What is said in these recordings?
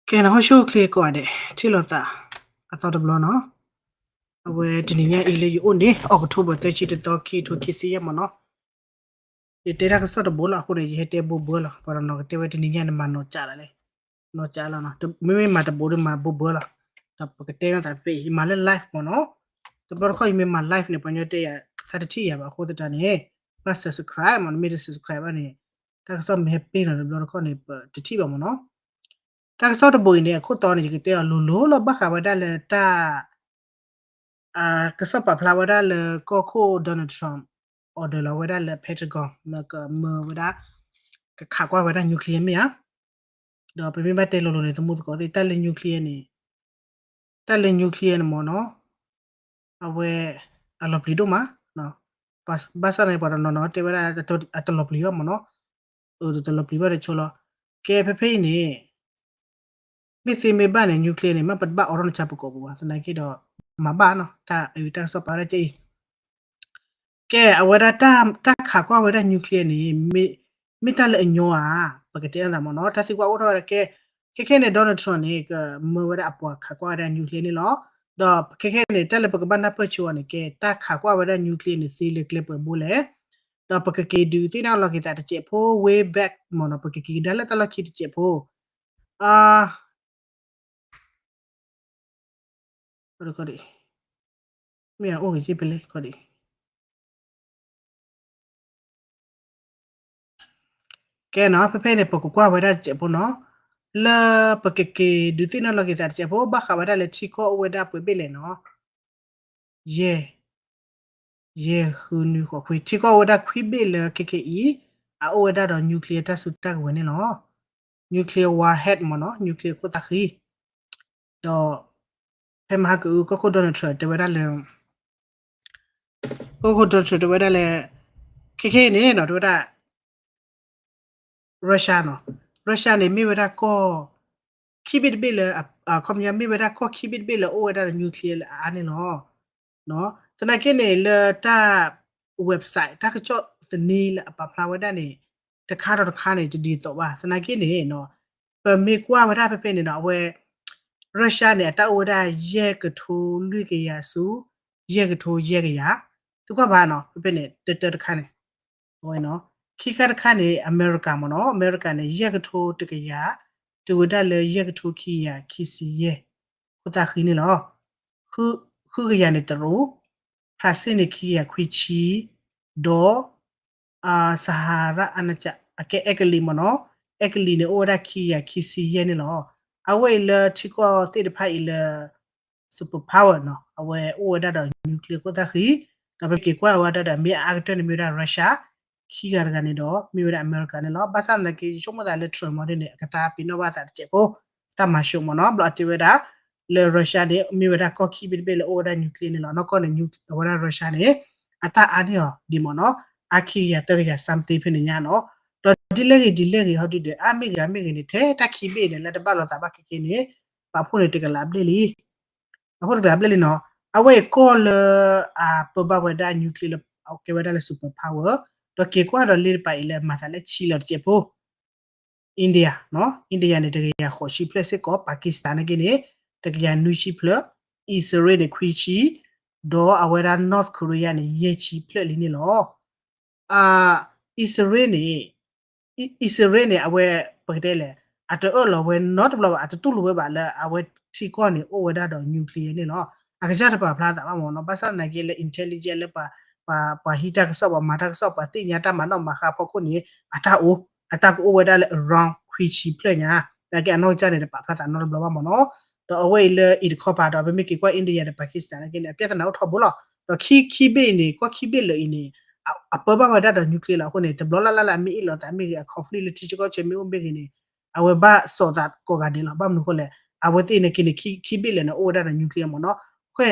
ကဲ နဟီၣ်ဆူၣ်ချ့ကိးဂၤဒဲး ထံၣ်လိာ်သးအသီတဘျီနီၤ. အဝဲတနံၤညါအံၤလၢယအိၣ်န့ၣ် October သၢဆံတသီ ခံထိခံဆံယဲၢ်မ့ၢ်နီၤ. ယတဲတၢ်ကစီၣ်တဘိလီၤအဃိန့ၣ် ယဟဲတဲဘိဘၢလီၤ. ပှၤတနီၤကတဲဝဲတနံၤညါန့ၣ် မၤနီၤကးလီၤလဲၣ်, နီၤကးလီၤနီၤ. မ့မ့ၢ်မၤတဘိဒီးမၤဘိဘၢလီၤ. ဒီးပကတဲနီၤသးဖဲအံၤ ယမၤလၢ live မ့ၢ်နီၤ. တဘျီတခီၣ်ယမ့ၢ်မၤ live န့ၣ် ပှၤညီတဲယၤ သးတထံၣ်ယၤဘၣ်အဃိသတးန့ၣ် ဘၣ် subscribe မ့ၢ်နီၤ. မ့ၢ်တ subscribe ဘၣ်န့ၣ် တၢ်ကစီၣ်မ့ၢ်ဟဲပ့ၤနီၤတဘျီတခီၣ်န့ၣ် ပတထံၣ်ဘၣ်မ့ၢ်နီၤ. တၢ်ကစီၣ်တဘိအံၤန့ၣ် အခိၣ်တီန့ၣ် ယကတဲအီၤလိၤလိၤလီၤ ဘၣ်ဃးဝဲဒၣ်လၢတၢ် ကစီၣ်ပာ်ဖျါဝဲဒၣ်လၢကီၢ်ခိၣ် Donald Trump order လီၤဝဲဒၣ်လၢ Pentagon မၢကမၢဝဲဒၣ် ကခးကွၢ်ဝဲဒၣ် nuclear မ့ၢ်ဧါ. ဒီးပမ့ၢ်ဘၣ်တဲလိၤလိၤန့ၣ် သမူသကိးသ့ၣ် တၢ်လၢ nuclear န့ၣ် တၢ်လၢ nuclear န့ၣ်မ့ၢ်နီၤ အဝဲ အလီၤပျံၤဒိၣ်မး, ဘၣ်ဆၣ်န့ၣ် ပှၤတနီၤနီၤတဲဝဲဒၣ် အတလီၤပျံၤဘၣ်မ့ၢ်နီၤ, တလီၤပျံၤဘၣ်တဆိလီၤ. ကဲ ဖဲဖဲအံၤန့ၣ် မ့ၢ်သ့မ့ၢ်ဘၣ်န့ၣ် nuclear န့ၣ် မ့ၢ်ပတဘၣ်အိးထီၣ်နဆါပကိးပူၤဘၣ်, သနာ်က့ဒီး မၤဘၣ်နီၤ, တၢ်အုးတၢ်ကစီၣ်ပာ်ဝဲဒၣ်ကဲအံၤ ကဲ အဝဲဒၣ်တၢ်ခးကွၢ်ဝဲဒၣ် nuclear န့ၣ် မ့ၢ်တၢ်လၢအညီဧါ, ပကတဲအသးမ့ၢ်နီၤ, တၢ်သံကွၢ်အိၣ်ထီၣ်ဝဲဒၣ်ကဲ, ခဲခဲန့ၣ် Donald Trump န့ၣ် ကမၢဝဲဒၣ်အပှၤခးကွၢ်ဝဲဒၣ် nuclear န့ၣ်လီၤ. ဒီးခဲခဲန့ၣ် တၢ်လၢပကဘၣ်နၢ်ပၢၢ်ဆိအီၤန့ၣ် ကဲ တၢ်ခးကွၢ်ဝဲဒၣ် nuclear န့ၣ် သ့လၢကျဲပှဲၤဘိလဲၣ်, ဒီးပကက့ၤဒုးသ့ၣ်နီၣ်လီၤက့ၤသးတစဲးဖိ way back မ့ၢ်နီၤ, ပကက့ၤကဒါလၢတၢ်လီၢ်ခံတစဲးဖိ မ့ၢ်အိၣ်ဂ့ၤက့ၤပလဲၤခီဒံး ကဲနီၤ, ဖဲဖဲန့ၣ် ပကကွၢ်ဝဲဒၣ်တစဲးဖိနီၤ, လၢပကက့ၤဒုးသ့ၣ်နီၣ်လီၤက့ၤသးတစဲးဖိ ဘၣ်ဃးဝဲဒၣ်လၢထံကီၢ်အိၣ်ဝဲဒၣ်ပှဲၤဘ့ၣ်လဲၣ်နီၤ, ယဲၢ် ယဲၢ် ဃု နွံ ဃိး ခွံ, ထံကီၢ်အိၣ်ဝဲဒၣ်ခွံဘ့ၣ်လၢခဲခဲအံၤ အအိၣ်ဝဲဒၣ်ဒီး nuclear တၢ်စုတၢ်ကဝဲၤန့ၣ်လီၤ. nuclear warhead မ့ၢ်နီၤ, nuclear ခိၣ်သၣ်ဃံ, ဒီး ဖဲမဟါကအု ကီၢ်ခိၣ် Donald Trump တဲဝဲဒၣ်လၢ ကီၢ်ခိၣ် Donald Trump တဲဝဲဒၣ်လၢ ခဲခဲအံၤန့ၣ်နီၤ တဲဝဲဒၣ် Russia နီၤ, Russia န့ၣ် မ့ၢ်ဝဲဒၣ်ကီၢ် ခံဘ့ၣ်တဘ့ၣ်လၢ ခီပညီ မ့ၢ်ဝဲဒၣ်ကီၢ်ခံဘ့ၣ်တဘ့ၣ်လၢအိၣ်ဝဲဒၣ်ဒီး nuclear လၢအအါန့ၣ်လီၤ. သနာ်က့န့ၣ် လၢတၢ် website တၢ်ကစီၣ်သန့လၢအပာ်ဖျါဝဲဒၣ်န့ၣ် တခါဒီးတခါန့ၣ် တဒ်သိးဘၣ်. သနာ်က့န့ၣ် ပမ့ၢ်ကွၢ်ဝဲဒၣ်ဖဲဖဲန့ၣ်နီၤ အဝဲ Russia န့ၣ် အတၢ်အိၣ်ဝဲဒၣ် ယဲၢ်ကထိလွံၢ်ကယၤဆူ ယဲၢ်ကထိယဲၢ်ကယၤ, သုကွၢ်ဘၣ်နီၤ ဖဲဖဲန့ၣ် တၢတၢတခါန့ၣ် အဝဲနီၤ ခံခါတခါန့ၣ် အမဲရကၤမ့ၢ်နီၤ, အမဲရကၤန့ၣ် ယဲၢ်ကထိတကယၤ တုၤဝဲဒၣ်လၢယဲၢ်ကထိခံကယၤခံဆံယဲၢ် ခိၣ်သၣ်ဃံန့ၣ်လီၤ. ဃုကယၤန့ၣ် တရူး, ဖရၣ်စ့ၣ်န့ၣ် ခံကယၤခွံဆံ, ဒီး စဟၤရၣ်အနက အကဲအဲကလံးမ့ၢ်နီၤ, အဲကလံးန့ၣ် အိၣ်ဝဲဒၣ်ခံကယၤခံဆံယဲၢ်န့ၣ်လီၤ. အဝဲအံၤလၢထံကီၢ်သ့ၣ်တဖၣ်အံၤလၢ superpower နီၤ အဝဲအိၣ်ဝဲဒၣ်ဒီး nuclear ခိၣ်သၣ်ဃံ, ဒီးပက့ၤကွၢ်ဝဲဒၣ်ဒီး မ့ၢ်အအါကတၢၢ်န့ၣ်မ့ၢ်ဝဲဒၣ် Russia, ခံဂၤတဂၤန့ၣ်ဒီး မ့ၢ်ဝဲဒၣ်အမဲရကၤန့ၣ်လီၤ. ဘၣ်ဆၣ်သနာ်က့ ယဆိကမိၣ်သးလၢ Trump မ့ၢ်ဒ်န့ၣ် အကသးပ့ၤနီၣ်ဘၣ်သးတစဲးဖိ တၢ်မၤၡိမ့ၢ်နီၤ, ဘျီအတဲဝဲဒၣ် လၢ Russia န့ၣ် မ့ၢ်ဝဲဒၣ်ကီၢ်ခံဘ့ၣ်တဘ့ၣ်လၢအိၣ်ဝဲဒၣ် nuclear န့ၣ်လီၤ. နီၢ်ကီၢ်န့ၣ် အဝဲဒၣ် Russia န့ၣ် အတၢ်အါန့ၢ်အီၤဒ်မ့ၢ်နီၤ, အါခံကယၤသၢကယၤ something ဖဲန့ၣ်ညါနီၤ. ဒီးဒ်လဲၣ်ဂ့ၤဒ်လဲၣ်ဂ့ၤ ဟီဒုဒီး အါမ့ၢ်ဂ့ၤအါမ့ၢ်ဂ့ၤန့ၣ် ထဲတၢ်ခံဘ့ၣ်န့ၣ် လၢတဘၣ်လိာ်သးဘၣ်ခဲက့န့ၣ် ပာ်ဖှိၣ်န့ၣ်တကလးဘျဲၣ်လံ အဃိတကလးဘျဲၣ်လံနီၤ. အဝဲအံၤကီၢ်လၢအပၢဘၣ်ဝဲဒၣ် nuclear လၢအကဲဝဲဒၣ်လၢ superpower, ဒီးက့ၤကွၢ်ဒီးလ့တပၤအံၤလၢမၤသးလၢဆံလီၤတစဲးဖိ India နီၤ, India န့ၣ် တကယၤဃိးဆံဖျၢၣ်စ့ၢ်ကီး, Pakistan နာ်က့န့ၣ် တကယၤနွံဆံဖျၢၣ်, အံၣ်စရ့လးန့ၣ် ခွံဆံ, ဒီးအဝဲဒၣ် North Korea န့ၣ် ယဲၢ်ဆံဖျၢၣ်လံန့ၣ်လီၤ. အံၣ်စရ့လးန့ၣ် အံၣ်စရ့လးန့ၣ် အဝဲ ပကတဲလဲၣ် အတအၢၣ်လီၤဝဲနီတဘျီဘၣ်, အတတူၢ်လိာ်ဝဲဘၣ်လၢအဝဲထံကီၢ်န့ၣ် အိၣ်ဝဲဒၣ်ဒီး nuclear န့ၣ်လီၤ. အကစၢ်တပာ်ဖျါသးဘၣ်မ့ၢ်နီၤ, ဘၣ်ဆၣ်သနာ်က့လၢ intelligence လၢ ပှၤဟံးတၢ်ကစီၣ် ပှၤမၤတၢ်ကစီၣ် ပှၤသ့ၣ်ညါတၢ်မၤနီၣ်မၤဃါအဖီခိၣ်န့ၣ် အတၢ်အိၣ် အတၢ်ကအိၣ်ဝဲဒၣ်လၢ around ခွံဆံဖျၢၣ်ညါ, သနာ်က့အနီၢ်ကစၢ်န့ၣ် တပာ်ဖျါသးနီတဘျီဘၣ်မ့ၢ်နီၤ. ဒီးအဝဲအံၤလၢအံၤတခီပၤဒီး ပမ့ၢ်က့ၤကွၢ် India ဒီး Pakistan နာ်က့န့ၣ် အပြဿနာအိၣ်ထီဘိလီၤ. ဒီးခံခံဘ့ၣ်အံၤန့ၣ် ကီၢ်ခံဘ့ၣ်လၢာ်အံၤန့ၣ် အပၢဘၣ်ဝဲဒၣ်ဒီး nuclear လီၤ. အဃိန့ၣ် တဘျီလၢ်လၢ်လၢအမ့ၢ်အ့ၣ်လိာ်သးမ့ၢ်ဂ့ၤ အ conflict လၢထံဆၢကီၢ်ဆၢမ့ၢ်အိၣ်မ့ၢ်ဂ့ၤန့ၣ် အဝဲဘၣ်စိာ်သးကိးဂၤဒဲးလီၤ. ဘၣ်မနုၤအဃိလဲၣ်, အဝဲသ့ၣ်နာ်က့န့ၣ် ခံဘ့ၣ်လၢာ်န့ၣ် အိၣ်ဝဲဒၣ်ဒီး nuclear မ့ၢ်နီၤ. အဃိ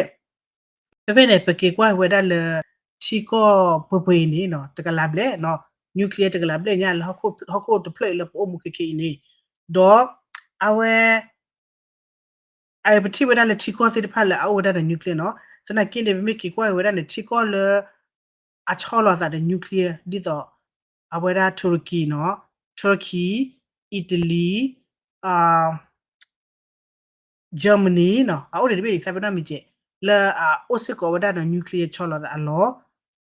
ဖဲဖဲန့ၣ် ပက့ၤကွၢ်ဝဲဒၣ်လၢ ထံကီၢ်ပှဲၤပှဲၤအံၤန့ၣ် တကလးဘျဲၣ် nuclear တကလးဘျဲၣ်ညါလၢ ဟီၣ်ခိၣ်တဖျၢၣ်အံၤလၢပအိၣ်မူခဲခဲအံၤန့ၣ်, ဒီး အဝဲ အပထံၣ်ဝဲဒၣ်လၢထံကီၢ်သ့ၣ်တဖၣ်လၢအအိၣ်ဝဲဒၣ်ဒီး nuclear နီၤ. သနာ်က့န့ၣ် ပမ့ၢ်က့ၤကွၢ်ဝဲဒၣ်န့ၣ် ထံကီၢ်လၢ အဆီလီၤသးဒီး nuclear ဒ်သိး အဝဲဒၣ် Turkey နီၤ, Turkey, Italy, အ Germany နီၤ အအိၣ်ဒံးတဘ့ၣ်ဒံး သးပ့ၤနီၣ်မံၤစဲး လၢအအိၣ်စ့ၢ်ကီးဝဲဒၣ်နီၤ nuclear ဆီလီၤသးအလီၢ်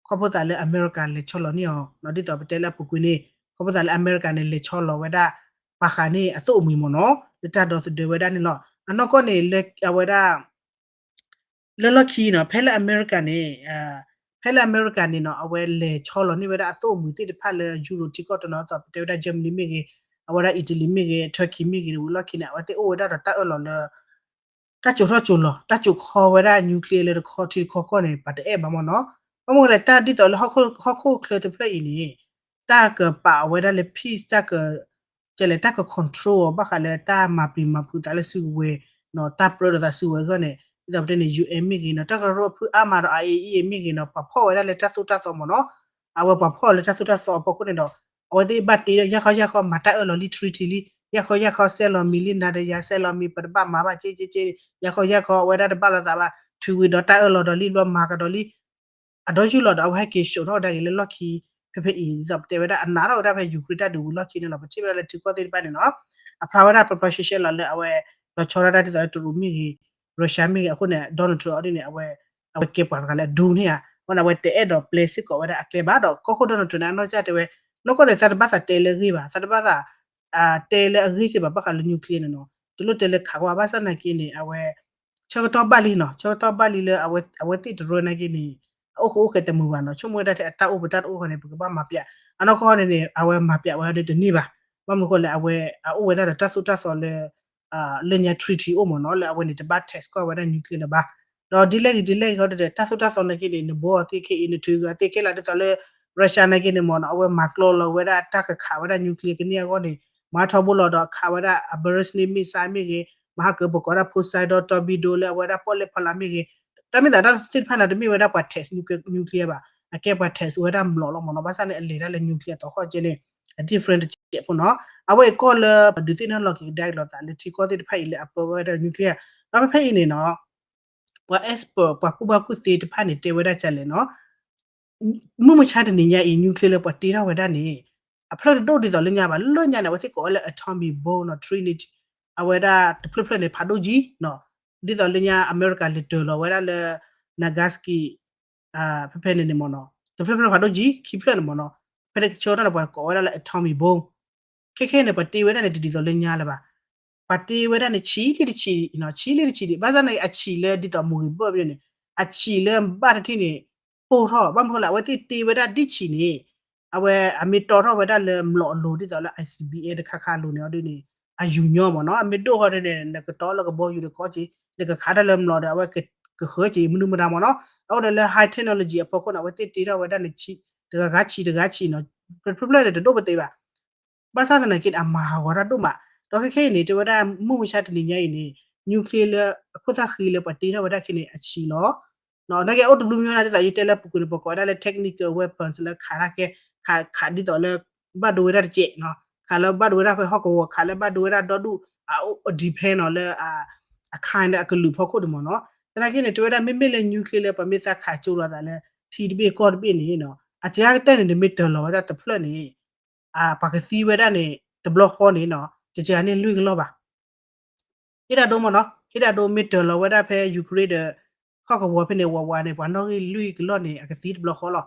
ခီဖျိသးလၢအမဲရကၤလဲၤဆီလီၤန့ၢ်အီၤနီၤ ဒ်သိးပတဲလၢအပူၤကွံာ်န့ၣ် ခီဖျိသးလၢအမဲရကၤန့ၣ် လဲၤဆီလီၤဝဲဒၣ် ပာ်ဃာ်န့ၢ်အသိၣ်အမှံၤမ့ၢ်နီၤ လၢတၢ်ဒီသဒၢဝဲဒၣ်န့ၣ်လီၤ. အနီၢ်ကီၢ်န့ၣ် လၢအဝဲဒၣ် လၢလီၢ်ခံနီၤ ဖဲလၢအမဲရကၤန့ၣ် ဖဲလၢအမဲရကၤန့ၣ်နီၤ အဝဲလဲၤဆီလီၤန့ၢ်ဝဲဒၣ်အသိၣ်အမှံၤသ့ၣ်တဖၣ်လၢ Europe ထံကီၢ်တနီၤ ဒ်သိးပတဲဝဲဒၣ် Germany မ့ၢ်ဂ့ၤ အဝဲဒၣ် Italy မ့ၢ်ဂ့ၤ Turkey မ့ၢ်ဂ့ၤ ဝံၤလီၢ်ခံန့ၣ် အဝဲသ့ၣ်အိၣ်ဝဲဒၣ်ဒီးတၢ်အၢၣ်လီၤလၢ တၢ်စိာ်ထီၣ်စိာ်လီၤ တၢ်စိာ်ခီဝဲဒၣ် nuclear လၢတခီထံတခီကီၢ်န့ၣ် ပှၤတအဲၣ်ဘၣ်မ့ၢ်နီၤ. ဘၣ်မနုၤလဲၣ် တၢ်ဒ်သိးလၢဟီၣ်ခိၣ်ချၢတဖျၢၣ်အံၤန့ၣ် တၢ်ကပာ်အဝဲဒၣ်လၢ peace တၢ်က ကဲလဲၣ် တၢ်က control အီၤ ဘၣ်ဃးလၢတၢ်မၤပျံၤမၤဖုးသးလၢစုကဝဲၤနီၤ တၢ်ပြၢဒီးသးစုကဝဲၤအဂီၢ်န့ၣ် ဒ်သိးပတဲန့ၣ် UN မ့ၢ်ဂ့ၤနီၤ တၢ်ကရၢဖုအါမးဒီး IAEA မ့ၢ်ဂ့ၤနီၤ ပှၤဖီၣ်ဝဲဒၣ်လၢတၢ်သိၣ်တၢ်သီမ့ၢ်နီၤ. အဝဲပှၤဖီၣ်လၢတၢ်သိၣ်တၢ်သီအဖီခိၣ်န့ၣ်ဒီး အဝဲသ့ၣ်ဘၣ်တ့ဒီး ယၢ်ခီယၢ်ခီမၤတၢ်အၢၣ်လီၤလံ treaty လံ ယၢ်ခီယၢ်ခီစဲးလီၤမံၤလံ နၤဒီးယၤစဲးလီၤမံၤ ပတဘၣ်မၤဘၣ်က့က့က့ ယၢ်ခီယၢ်ခီအဝဲဒၣ်တဘၣ်လိာ်သးဘၣ် ထုးဝံၤဒီးတၢ်အၢၣ်လီၤဒီးလံ ဘျီမၤကဒီးလံ အဒီယုၢ်လီၤဒီး အဝဲဟဲက့ၤစိာ်ထီၣ်ဝဲဒၣ်က့ၤလၢလီၢ်ခံ ဖဲဖဲအံၤ ဒ်သိးပတဲဝဲဒၣ်အနးထီၣ်ဝဲဒၣ်ဖဲ Ukraine တၢ်ဒုးဝံၤလီၢ်ခံန့ၣ်လီၤ. ပထံၣ်ဝဲဒၣ်လၢထံကီၢ်သ့ၣ်တဖၣ်န့ၣ်နီၤ အဖျါဝဲဒၣ်ပျီပျီရှဲရှဲလီၤလၢအဝဲ လီၤဆီဒၣ်တၢ်ဒ်သိးလၢတရူးမ့ၢ်ဂ့ၤ Russia မ့ၢ်ဂ့ၤ အဃိန့ၣ် Donald Trump အီၤဒ်န့ၣ် အဝဲ အဝဲကဲပှၤတဂၤလၢအဒိန့ၣ်ဧါ အဃိန့ၣ် အဝဲတအဲၣ်ဒိးပျဲစ့ၢ်ကီးဝဲဒၣ်အကျဲဘၣ်ဒီး ကီၢ်ခိၣ် Donald Trump န့ၣ် အနီၢ်ကစၢ်တဲဝဲ နီၢ်ကီၢ်န့ၣ် သးတဘၣ်သးတဲလၢအဂ့ၢ်ဘၣ် သးတဘၣ်သး တဲလၢအဂ့ၢ်စ့ၢ်ဘၣ် ဘၣ်ဃးလၢ nuclear န့ၣ်နီၤ တလိၣ်တဲလၢခးကွၢ် ဘၣ်ဆၣ်နာ်က့န့ၣ် အဝဲ ဆၢကတီၢ်ဘၣ်လံနီၤ ဆၢကတီၢ်ဘၣ်လံလၢ အဝဲသ့ၣ်တရၢနာ်က့န့ၣ် အအိၣ်ဃိအိၣ်ဃဲတမုာ်ဘၣ်နီၤ ဆိကမိၣ်ဝဲဒၣ်ထဲအတၢ်အိၣ်ပတၢ်တအိၣ်ဃီန့ၣ် ပကဘၣ်မၤပျး အနီၢ်ကီၢ်န့ၣ်န့ၣ် အဝဲမၤပျးဝဲဒၣ်တန့ၢ်ဘၣ် ဘၣ်မနုၤဃိလဲၣ် အဝဲအအိၣ်ဝဲဒၣ်ဒီးတၢ်သိၣ်တၢ်သီလၢ လၢညါ treaty အိၣ်မ့ၢ်နီၤ လၢအဝဲန့ၣ် တဘၣ် test ကွၢ်ဝဲဒၣ် nuclear လၢၤဘၣ် ဒီးဒ်လဲၣ်ဂ့ၤဒ်လဲၣ်ဂ့ၤဒီး တၢ်သိၣ်တၢ်သီနာ်က့န့ၣ် နဘှီအီၤသ့ခဲအံၤ နထုးက့ၤအီၤသ့ခဲလၢာ် ဒ်သိးလၢ Russia နာ်က့န့ၣ်မ့ၢ်နီၤ အဝဲမၤကျီလီၤဝဲဒၣ်တၢ်ကခးဝဲဒၣ် nuclear ကန့ၢ်အဂီၢ်န့ၣ် မၤထီဘိလီၤဒီးခးဝဲဒၣ် အ ballistic missile မ့ၢ်ဂ့ၤ မၤဟးကၢၤပကိးဒၣ် Poseidon torpedo လၢအဝဲဒၣ်ပီၣ်လဲၣ်ဖီလာ်မ့ၢ်ဂ့ၤ တၢ်မ့ၢ်သးတၢ်သ့ၣ်တဖၣ်န့ၣ် တမ့ၢ်ဝဲဒၣ်ပှၤ test nuclear ဘၣ် အကဲပှၤ test ဝဲဒၣ်မျိာ်လီၤမ့ၢ်နီၤ ဘၣ်ဆၣ်န့ၣ် အလဲၤဒၣ်လၢ nuclear အသီခီၣ်ကဲန့ၣ် အ different တစဲးဖိနီၤ အဝဲအံၤကီၢ်လၢပဒုးသ့ၣ်နီၣ်လီၤက့ၤကဒါက့ၤလိာ်သးလၢထံကီၢ်သ့ၣ်တဖၣ်အံၤလၢအပၢဝဲဒၣ် nuclear ဒီးဖဲဖဲအံၤန့ၣ်နီၤ ပှၤ expert ပှၤကူၣ်ဘၣ်ကူၣ်သ့တဖၣ်န့ၣ် တဲဝဲဒၣ်ကလဲၣ်နီၤ မုၢ်မဆါတနံၤညါအံၤ nuclear လၢပှၤတ့ထီၣ်ဝဲဒၣ်န့ၣ် အဖျၢၣ်တဒိၣ်ဒ်သိးလၢညါဘၣ် လၢညါန့ၣ် အဝဲသ့ၣ်ကိးဝဲလၢ atomic bomb နီၤ trinity အဝဲဒၣ်တဖျၢၣ်ဖျၢၣ်န့ၣ် ဖးဒိၣ်ကံနီၤ ဒ်သိးလၢညါအမဲရကၤလဲၤတၢၤလီၤဝဲဒၣ်လၢ Nagasaki ဖဲဖဲန့ၣ်န့ၣ်မ့ၢ်နီၤ တဖျၢၣ်ဖျၢၣ်ဖးဒိၣ်ကံ ခံဖျၢၣ်န့ၣ်မ့ၢ်နီၤ ဖဲန့ၣ်ကဆၢထီၣ်န့ၣ် ပှၤကိးဝဲဒၣ်လၢ atomic bomb ခဲခဲန့ၣ် ပှၤတ့ဝဲဒၣ်န့ၣ် တဒ်သိးလၢညါလၢၤဘၣ် ပှၤတ့ဝဲဒၣ်န့ၣ် ဆံးလံတဆံး ဆံးလံတဆံးဒံး ဘၣ်ဆၣ်န့ၣ် အဆံးလၢဒ်သိးမိၢ်ဂ့ၤဘၢၣ်ဘၣ်န့ၣ် အဆံးလၢဘၣ်တထံၣ်န့ၣ် ပိၢ်ထီၣ် ဘၣ်မနုၤဃိလဲၣ် အဝဲသ့ၣ်တ့ဝဲဒၣ်ဒ်ဆံးန့ၣ် အဝဲအမ့ၢ်တီထီၣ်ဝဲဒၣ်လၢမျိာ်အလိၤ ဒ်သိးလၢ ICBM တခါခါအလိၤန့ၣ်အီၤဒ်န့ၣ် အယူၤညီမ့ၢ်နီၤ အမ့ၢ်ဒိၣ်ဃီန့ၣ် နကတီလၢကဘီယူၤတကီက့ၤ နကခးတၢ်လၢမျိာ်ဒီး အဝဲကဃၢက့ၤမနုၤမတၤမ့ၢ်နီၤ အဃိန့ၣ်လၢ high technology အဖီခိၣ်န့ၣ် အဝဲသ့ၣ်တ့ထီၣ်ဝဲဒၣ်န့ၣ် တဂၤဂၤဆံးတဂၤဆံးနီၤ ဖျၢၣ်ဖျၢၣ်န့ၣ် တဒိၣ်ပသ့ဘၣ် ဘၣ်ဆၣ်သနာ်က့န့ၣ် အမၤဟးဂီၤတၢ်ဒိၣ်မး ဒီးခဲခဲအံၤန့ၣ် တဲဝဲဒၣ်မုၢ်မဆါတနံၤညါအံၤန့ၣ် nuclear လၢအခိၣ်သၣ်ဃံလၢပှၤတ့ထီၣ်ဝဲဒၣ်ခဲန့ၣ် အဆံးလီၤ နာ်က့အိၣ်တဘျုးမံၤနီၤ ဒ်သိးယတဲလၢပူၤကွံာ်န့ၣ် ပကိးဝဲဒၣ်လၢ chemical weapons လၢခးတၢ်ကဲ ခးဒ်သိးလၢ ဘၣ်ဒိဝဲဒၣ်တစဲး ခးလၢဘၣ်ဒိဝဲဒၣ်ဖဲဟီၣ်ကဝီၤ ခးလၢဘၣ်ဒိဝဲဒၣ်ဒီဒူၣ် အ depend နီၤလၢ အ kind လၢအကလုာ်ဖီခိၣ်န့ၣ်မ့ၢ်နီၤ သနာ်က့န့ၣ် တဲဝဲဒၣ်မ့မ့ၢ်လၢ nuclear လၢပှၤမ့ၢ်သးခးကၠိလိာ်သးလၢ ထံတဘ့ၣ်ကီၢ်တဘ့ၣ်န့ၣ် အစှၤကတၢၢ်န့ၣ် နမ့ၢ်တၢၤလီၤဝဲဒၣ်တဖျၢၣ်န့ၣ် ပှၤကသံဝဲဒၣ်န့ၣ် တဘျီဃီန့ၣ် တစှၤန့ၢ်လွံၢ်ကလီၢ်ဘၣ် ဟ့ၣ်ဒၣ်ဒိမ့ၢ်နီၤ ဟ့ၣ်ဒၣ်ဒိမ့ၢ်တၢၤလီၤဝဲဒၣ်ဖဲ Ukraine ဒီး ဟီၣ်ကဝီၤဖဲန့ၣ် ဝးဝးန့ၣ် ပှၤနီၣ်ဂံၢ်လွံၢ်ကလီၢ်န့ၣ် အကသံတဘျီဃီလီၤ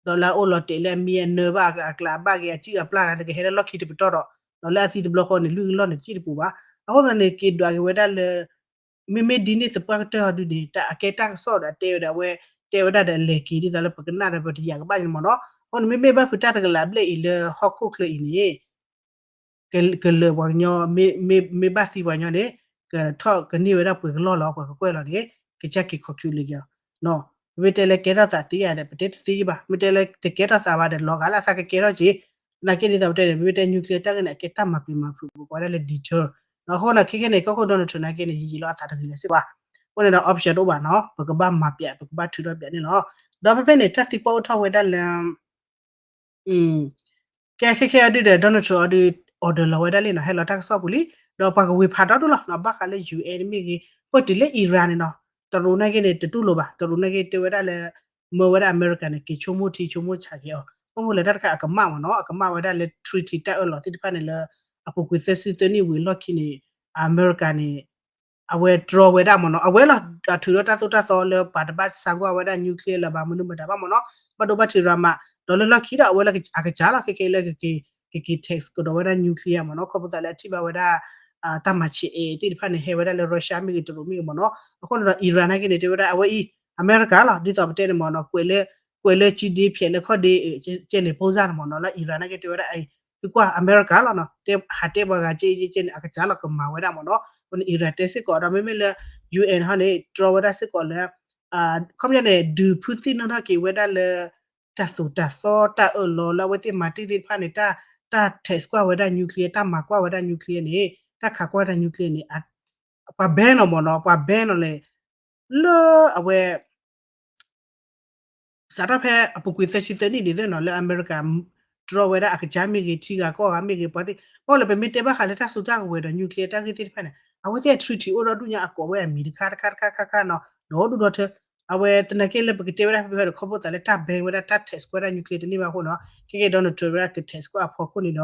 ဒီးလၢအအိၣ်လီၤတဲာ်လၢအမံအနၢဘၣ်အကျးဘၣ်ဂ့ၤ အစုအပျၢ်ဂ့ၤ နကဟဲလၢလီၢ်ခံတပတီၢ်ဒီး ဒီးလၢအသံတဘျီဃီန့ၣ် လွံၢ်ကလီၢ်န့ၣ် တစံၣ်တပူၤဘၣ် အဃိသတးန့ၣ် က့ၤဒွးက့ၤဝဲဒၣ်လၢ မ့မ့ၢ်ဒ်န့ၣ်သပှၢ်ကတၢၢ်အီၤဒုန့ၣ် တၢ်အကဲတၢ်ကစီၣ်ဒီးတဲဝဲဒၣ်ဝဲ တဲဝဲဒၣ်ဒီးအလဲၤက့ၤဒ်သိးလၢပကနၣ်ဒီးပတယာ်ကဘၣ်န့ၣ်မ့ၢ်နီၤ အဃိန့ၣ် မ့မ့ၢ်ဘၣ်ဖုးတၢ်တကလးဘျဲၣ်အံၤလၢဟီၣ်ခိၣ်ချၢအံၤန့ၣ် ကလၢာ်ပှၤကညီ မ့ၢ်ဘၣ်သံပှၤကညီန့ၣ် ကထီၣ်ကန့ၢ်ဝဲဒၣ်ပှဲၤကလီၢ်လီၤ ပှၤကကွဲၢ်လီၤန့ၣ် ကစၢ်က့ၤခီၣ်ခုးလံက့ၤအီၤ မ့ၢ်တဲလၢကဲထီၣ်သးသ့ဧါဒီး ပတဲတသ့ဘၣ် မ့ၢ်တဲလၢတကဲထီၣ်သးဘၣ်ဒီး လီၤဂာ်လၢအသးကကဲထီၣ်က့ၤ သနာ်က့ဒ်သိးပတဲန့ၣ် မ့မ့ၢ်တဲ nuclear တၢ်ဂ့ၢ်န့ၣ် အကဲတၢ်မၤပျံၤမၤဖုး ပကိးဝဲဒၣ်လၢ deter အဃိန့ၣ် ခဲခဲန့ၣ် ကီၢ်ခိၣ် Donald Trump နာ်က့န့ၣ် ယံာ်ယံာ်လီၤအသးတဂ့ၤလၢၤစ့ၢ်ကီး အဃိန့ၣ်ဒီး option တအိၣ်ဘၣ်နီၤ ပကဘၣ်မၤပျး ပကဘၣ်ထုးထီၣ်ပျးန့ၣ်လီၤ. ဒီးဖဲဖဲန့ၣ် တၢ်သံကွၢ်အိၣ်ထီၣ်ဝဲဒၣ်လၢ ကဲခဲခဲအီၤဒုဒီး Donald Trump အီၤဒု order လီၤဝဲဒၣ်လံနီၤ ဟဲလီၤတၢ်ကစီၣ်ပူၤလံ ဒီးပှၤကဝ့ၤဖးဒီဒိၣ်လီၤနီၤ ဘၣ်ဃးလၢ UN မ့ၢ်ဂ့ၤ ပၢၢ်တုၤလၢ Iran န့ၣ်နီၤ တရူးနာ်က့န့ၣ် တတူၢ်လိာ်ဘၣ် တရူးနာ်က့တဲဝဲဒၣ်လၢ မၢဝဲဒၣ်အမဲရကၤန့ၣ် က့ၤဆိကမိၣ်ထံဆိကမိၣ်ဆးက့ၤအီၤ ဘၣ်မနုၤလဲၣ်တၢ်တခါအကမၣ်မ့ၢ်နီၤ အကမၣ်ဝဲဒၣ်လၢ treaty တၢ်အၢၣ်လီၤသ့ၣ်တဖၣ်န့ၣ်လၢ အပူၤကွံာ်သၢဆံသၢနံၣ်ဝံၤအလီၢ်ခံန့ၣ် အမဲရကၤန့ၣ် အဝဲတြီဝဲဒၣ်မ့ၢ်နီၤ, အဝဲလီၤ အထုးဒီးတၢ်သိၣ်တၢ်သီလၢပှၤတဘၣ်ဆါကွၢ်ဝဲဒၣ် nuclear လၢၤဘၣ် မနုၤမတၤဘၣ်မ့ၢ်နီၤ, ဘၣ်ဒိဘၣ်ထံးရၤမး, ဒီးလၢလီၢ်ခံဒီးအဝဲလၢအကစၢ်လီၤ ခဲခဲလၢ ကက့ၤ tax ကဒီးဝဲဒၣ် nuclear မ့ၢ်နီၤ, ခီဖျိသးလၢအထံၣ်ဘၣ်ဝဲဒၣ် တၢ်မၤဆံးအဲၣ်သ့ၣ်တဖၣ်န့ၣ် ဟဲဝဲဒၣ်လၢ Russia မ့ၢ်ဂ့ၤ တရူးမ့ၢ်ဂ့ၤမ့ၢ်နီၤ, အဃိန့ၣ်ဒီး Iran နာ်က့န့ၣ် တဲဝဲဒၣ် အဝဲအံၤ အမဲရကၤလီၤ ဒ်သိးပတဲန့ၣ်မ့ၢ်နီၤ, ကွဲးလၢ ကွဲးလၢကၠံဒ့ဖျဲးလၢခီၣ်ဒ့ ကဲန့ၣ် ပိၢ်စၢ်န့ၣ်မ့ၢ်နီၤ, လၢ Iran နာ်က့တဲဝဲဒၣ် သုကွၢ်အမဲရကၤလီၤနီၤ, တဲ ဟးတဲပှၤဂၤကဲကဲန့ၣ် အကစၢ်လီၤကမၤဝဲဒၣ်မ့ၢ်နီၤ, အဃိန့ၣ် Iran တဲစ့ၢ်ကီးဒီး မ့မ့ၢ်လၢ UN ဟီန့ၣ် တြီဝဲဒၣ်စ့ၢ်ကီးလၢ ခီပညီန့ၣ် ဒုးဖုသ့ၣ်နီၣ်ထီၣ်က့ၤဝဲဒၣ်လၢ တၢ်သိၣ်တၢ်သီတၢ်အၢၣ်လီၤလၢအဝဲသ့ၣ်မၤတ့ၢ်သ့ၣ်တဖၣ်န့ၣ် တၢ် တၢ် tax ကွၢ်ဝဲဒၣ် nuclear တၢ်မၤကွၢ်ဝဲဒၣ် nuclear န့ၣ် တၢ်ခးကွၢ်ဝဲဒၣ် nuclear န့ၣ် ပှၤ ban လီၤမ့ၢ်နီၤ, ပှၤ ban လီၤလဲၣ် လၢအဝဲ စးထီၣ်ဖဲအပူၤကွံာ်သၢဆံသၢနံၣ်န့ၣ်သ့ၣ်နီၤ လၢအမဲရကၤ တြီဝဲဒၣ်အကစၢ်မ့ၢ်ဂ့ၤ ထံဂၤကီၢ်ဂၤမ့ၢ်ဂ့ၤ ပှၤသ့ၣ် ဘၣ်လၢပမ့ၢ်တဲဘၣ်ဃးလၢတၢ်စုတၢ်ကဝဲၤဒီး nuclear တၢ်ဂ့ၢ်သ့ၣ်တဖၣ်န့ၣ် အဝဲသ့ၣ်အ treaty အိၣ်ဒီဒူၣ်ညါ အကိးဝဲအမံၤတခါတခါတခါခါခါနီၤ ဒီဒူၣ်ဒီထၢ အဝဲသနာ်က့လၢပကတဲဝဲဒၣ်ဖဲဖဲဒီး ခီဖျိသးလၢတၢ် ban ဝဲဒၣ် တၢ် tax ကွၢ်ဝဲဒၣ် nuclear တန့ၢ်ဘၣ်အဃိနီၤ ခဲကဲ Donald Trump ဝဲဒၣ်က tax ကွၢ်အဖီခိၣ်န့ၣ်ဒီး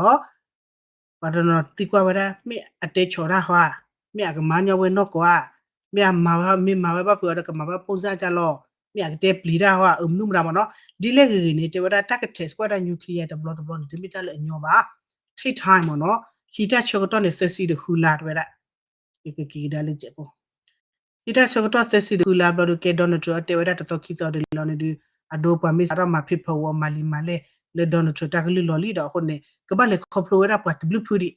ပှၤတနီၤသံကွၢ်ဝဲဒၣ် မ့ၢ်အတဲဆီၣ်တၢ်ဟီဧါ, မ့ၢ်အကမၤညီဝဲနီၢ်ကီၢ်ဧါ, မ့ၢ်အမၤဝဲ မ့ၢ်မၤဝဲဘၣ်ဖုးအီၤဒီးကမၤဝဲပိၢ်စၢ်ကၢ်လီၤ, မ့ၢ်အကတဲပျံၤတၢ်ဟီဧါ အမနုၤမတၤမ့ၢ်နီၤ, ဒ်လဲၣ်ဂ့ၤဂ့ၤန့ၣ် တဲဝဲဒၣ်တၢ်က tax ကွၢ်ဒၣ် nuclear တဘျီတဘျီန့ၣ် တမ့ၢ်တၢ်လၢအညီဘၣ်, take time မ့ၢ်နီၤ, ဟံးတၢ်ဆၢကတီၢ်န့ၣ် သၢဆံဒီးဃုလါတဲဝဲဒၣ် ကက့ၤကဒါလၢကဲးဖိ ဟံးတၢ်ဆၢကတီၢ်သၢဆံဒီးဃုလါဘျီဒီး ကဲ Donald Trump အတဲဝဲဒၣ်တသီခံသီဒီးလီၤန့ၣ်ဒီး အဒိပှၤမ့ၢ်စးထီၣ်မၤ paperwork မၤလံမၤလဲၢ် လၢ Donald Trump တၢ်ကလုၢ်လီၤလံဒီးအဃိန့ၣ် ကဘၣ်လဲၤခီဖျိဝဲဒၣ်ပှၤတဘျုးဖုဒံး,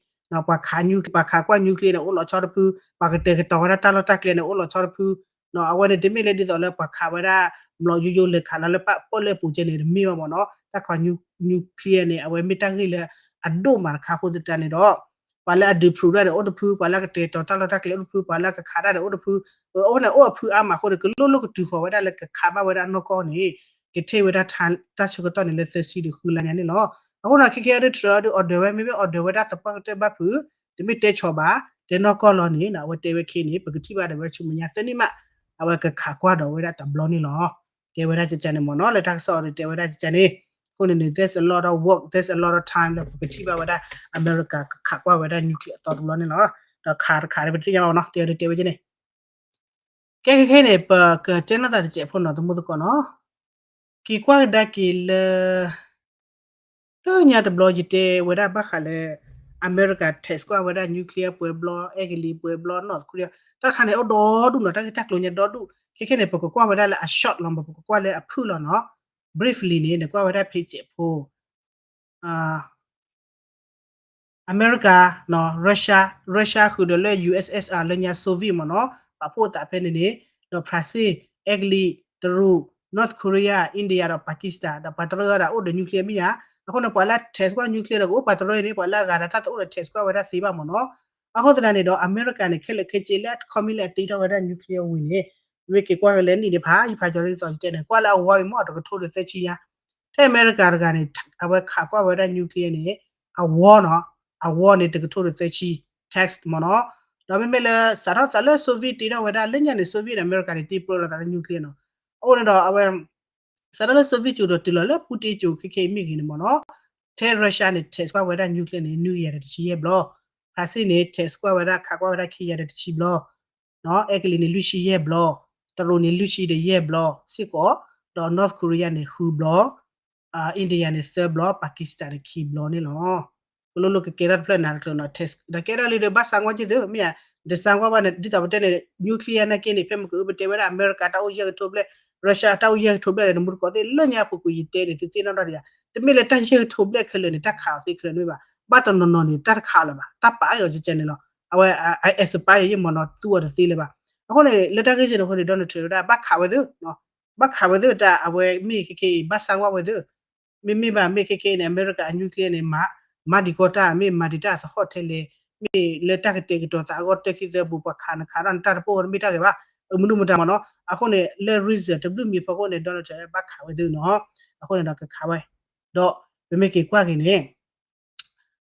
ပှၤခး nuclear ပှၤခးကွၢ် nuclear န့ၣ် အိၣ်လီၤဆီတဖု, ပှၤကတဲာ်ကတီၤဝဲဒၣ်တၢ်လီၢ်တၢ်ကျဲန့ၣ် အိၣ်လီၤဆီတဖု, အဝဲန့ၣ်တမ့ၢ်လၢဒ်သိးလၢပှၤခးဝဲဒၣ် ဘျီယိယိလဲၤခးလီၤလၢပၢ်ပီၣ်လဲၣ်ပူၤကဲန့ၣ် တမ့ၢ်ဘၣ်မ့ၢ်နီၤ, တၢ်ခး nuclear န့ၣ် အဝဲမ့ၢ်တၢ်ဂ့ၢ်လၢအဒိၣ်မးတခါအဃိသတးန့ၣ်ဒီး ပှၤလၢအဒုး prove ဒၣ်န့ၣ်အိၣ်တဖု, ပှၤလၢအကတဲာ်ကတီၤတၢ်လီၢ်တၢ်ကျဲအိၣ်တဖု, ပှၤလၢအကခးတၢ်န့ၣ်အိၣ်တဖု, အဝဲန့ၣ်အိၣ်အဖုအါမးအဃိန့ၣ် ကလိၣ်လိၣ်ကတုၤဃီၤဝဲဒၣ်လၢကခးဘၣ်ဝဲဒၣ်နီၢ်ကီၢ်န့ၣ် ကထံၣ်ဝဲဒၣ်တၢ်ဆၢကတီၢ်န့ၣ်လၢသၢဆံဒီးဃုလါညါန့ၣ်လီၤ. အဃိန့ၣ် ခဲကဲဒုး Trump ဒုး order ဝဲ မ့မ့ၢ် order ဝဲဒၣ်သပှၢ်ကတၢၢ်ဘၣ်ဖုး, တမ့ၢ်တဲဆီၣ်ဘၣ်, တဲနီၢ်ကီၢ်လီၤန့ၣ် အဝဲတဲဝဲခဲန့ၣ် ပကထံၣ်ဘၣ်ဒီးဝဲဆူမဲာ်ညါသၢနံၣ်မး, အဝဲကခးကွၢ်ဒီးဝဲဒၣ်တဘျီန့ၣ်လီၤ. တဲဝဲဒၣ်ကကန့ၣ်မ့ၢ်နီၤ လၢတၢ်ကစီၣ်အီၤဒုးတဲဝဲဒၣ်ကကန့ၣ်, အဃိန့ၣ်န့ၣ် there's a lot of work, there's a lot of time လၢပကထံၣ်ဘၣ်ဝဲဒၣ် အမဲရကၤကခးကွၢ်ဝဲဒၣ် nuclear အသီတဘျီန့ၣ်လီၤ. ဒီးခးတခးဒီးပတသ့ၣ်ညါဘၣ်နီၤ တဲအီၤဒုးတဲဝဲကန့ၣ် ကဲခဲခဲန့ၣ် ပကတဲနီၢ်သးတစဲးဖိနီၤ သမူသကိးနီၤ, က့ၤကွၢ်ကဒါက့ၤလၢ လၢညါတဘျီယတဲဝဲဒၣ်ဘၣ်ဃးလၢ အမဲရကၤ test ကွၢ်ဝဲဒၣ် nuclear ပှဲၤဘျီ, အဲကလံးပှဲၤဘျီ, North Korea တၢ်တခါန့ၣ် အိၣ်ဒီဒူၣ်နီၤ တၢ်ဂ့ၢ်တၢ်ကျိၤညါဒီဒူၣ်, ခဲခဲန့ၣ် ပကကွၢ်ဝဲဒၣ်လၢအ short လီၤ ပကကွၢ်လၢအဖုၣ်လီၤနီၤ, briefly န့ၣ် နကွၢ်ဝဲဒၣ် page ဖိ အမဲရကၤ Russia, Russia ဃုာ်ဒီးလၢ USSR လၢညါ Soviet မ့ၢ်နီၤ, ပာ်ဖှိၣ်သးဖဲန့ၣ်န့ၣ်, ဒီး Brazil, အဲကလံး, တရူး, North Korea, India ဒီး Pakistan ဒီးပှၤတရၢဒီးအိၣ်ဒီး nuclear မ့ၢ်ဧါ, အဃိန့ၣ် ပှၤလၢ test ကွၢ် nuclear ဒီးကအိၣ်ပှၤတရၢအံၤန့ၣ် ပှၤလၢအဂၤဒီးတၢ်တအိၣ်ဒီး test ကွၢ်ဝဲဒၣ်သ့ဘၣ်မ့ၢ်နီၤ, အဃိသတးန့ၣ်ဒီး အမဲရကၤန့ၣ် ခဲလၢာ်ခဲဆ့လၢအခီမ့ၢ်လၢအတ့ထီၣ်ဝဲဒၣ် nuclear ဝံၤန့ၣ်, မ့ၢ်က့ၤကွၢ်က့ၤလၢနံၣ်န့ၣ်ဖးယဖးကၠီၤလၢဒ်သိးယတဲန့ၣ် ကွၢ်လၢအဝီအံၤမ့ၢ်တကထိဒီးသၢဆံညါ ထဲအမဲရကၤတဂၤန့ၣ် အဝဲခးကွၢ်ဝဲဒၣ် nuclear န့ၣ် အဝီနီၤ, အဝီန့ၣ် တကထိဒီးသၢဆံ test မ့ၢ်နီၤ, ဒီးမ့မ့ၢ်လၢစးထီၣ်သးလၢ Soviet တ့ထီၣ်ဝဲဒၣ်လၢညါန့ၣ် Soviet န့ၣ် အမဲရကၤန့ၣ် တ့ပြၢလိာ်သးလၢ nuclear နီၤ, အဃိန့ၣ်ဒီးအဝဲ စးထီၣ်လၢ Soviet ကၠိၤဒီးတုၤလီၤလၢ Putin ကၠိၤခဲခဲအံၤမ့ၢ်ဂ့ၤန့ၣ်မ့ၢ်နီၤ, ထဲ Russia န့ၣ် test ကွၢ်ဝဲဒၣ် nuclear န့ၣ် နွံကယၤဒီးတဆံယဲၢ်ဘျီ, Brazil န့ၣ် test ကွၢ်ဝဲဒၣ်ခးကွၢ်ဝဲဒၣ်ခံကယၤဒီးတဆံဘျီ အဲကလံးန့ၣ် လွံၢ်ဆံယဲၢ်ဘျီ, တရူးန့ၣ် လွံၢ်ဆံဒီးယဲၢ်ဘျီစ့ၢ်ကီး, ဒီး North Korea န့ၣ် ဃုဘျီ, India န့ၣ် သၢဘျီ, Pakistan န့ၣ် ခံဘျီန့ၣ်လီၤ. ကလိၣ်လိၣ်ကကဲထီၣ်တဖျၢၣ်နၤတကျၢၤနီၤ, test ဒီးကဲထီၣ်လံဒီးဘၣ်ဆါကွၢ်က့ၤသု, မ့ၢ်ဧါ, တဆါကွၢ်ဘၣ်န့ၣ် ဒ်သိးပတဲန့ၣ် nuclear နာ်က့န့ၣ် ဖဲမ့ၢ်ကအုပတဲဝဲဒၣ် အမဲရကၤတၢ်အိၣ်ယဲၢ်ကထိဘျဲၣ်, Russia တၢ်အိၣ်ယဲၢ်ကထိဘျဲၣ်န့ၣ် တမူတကိးသ့ၣ်လၢညါအပူၤကွံာ်ယတဲန့ၣ် သုသ့ၣ်နီၣ်ထီၣ်ဒံးဧါ, တမ့ၢ်လၢတၢ်ယဲၢ်ကထိဘျဲၣ်ခဲလၢာ်န့ၣ် တၢ်ခးအီၤသ့ခဲလၢာ်တမ့ၢ်ဘၣ်, ဘၣ်တနီၤနီၤန့ၣ် တၢ်တခးလၢၤဘၣ်, တၢ်ပာ်အီၤကကန့ၣ်လီၤ, အဝဲ expire ယဲၢ်မ့ၢ်နီၤ သူအီၤတသ့လၢၤဘၣ်, အဃိန့ၣ် လၢတၢ်ဂ့ၢ်စ့ၢ်န့ၣ်အဃိန့ၣ် Donald Trump ဝဲဒၣ် ဘၣ်ခးဝဲသု ဘၣ်ခးဝဲသုတၢ် အဝဲမ့ၢ်ခဲခဲအံၤ ဘၣ်ဆါကွၢ်ဝဲသု, မ့မ့ၢ်ဘၣ်မ့ၢ်ခဲခဲအံၤန့ၣ် အမဲရကၤအ nuclear န့ၣ် မၤဒံးကီတၢ် မ့ၢ်မၤဒံးတၢ်အသဟီၣ်ထဲလဲၣ်, မ့ၢ်လၢတၢ်ကတဲာ်ကတီၤသးအဂီၢ်တၢ်ခံသၢပူၤ ပှၤခးနခးဒီးနတၢ်တပိၢ်ဝဲတမ့ၢ်တၢ်ဂ့ၤဘၣ်, မနုၤမတၤမ့ၢ်နီၤ, အဃိန့ၣ် လၢ reason တဘျုးမံၤဖီခိၣ်န့ၣ် Donald Trump ဘၣ်ခးဝဲသုနီၤ, အဃိန့ၣ်ဒီးကခးဝဲ, ဒီးပမ့ၢ်က့ၤကွၢ်က့ၤန့ၣ်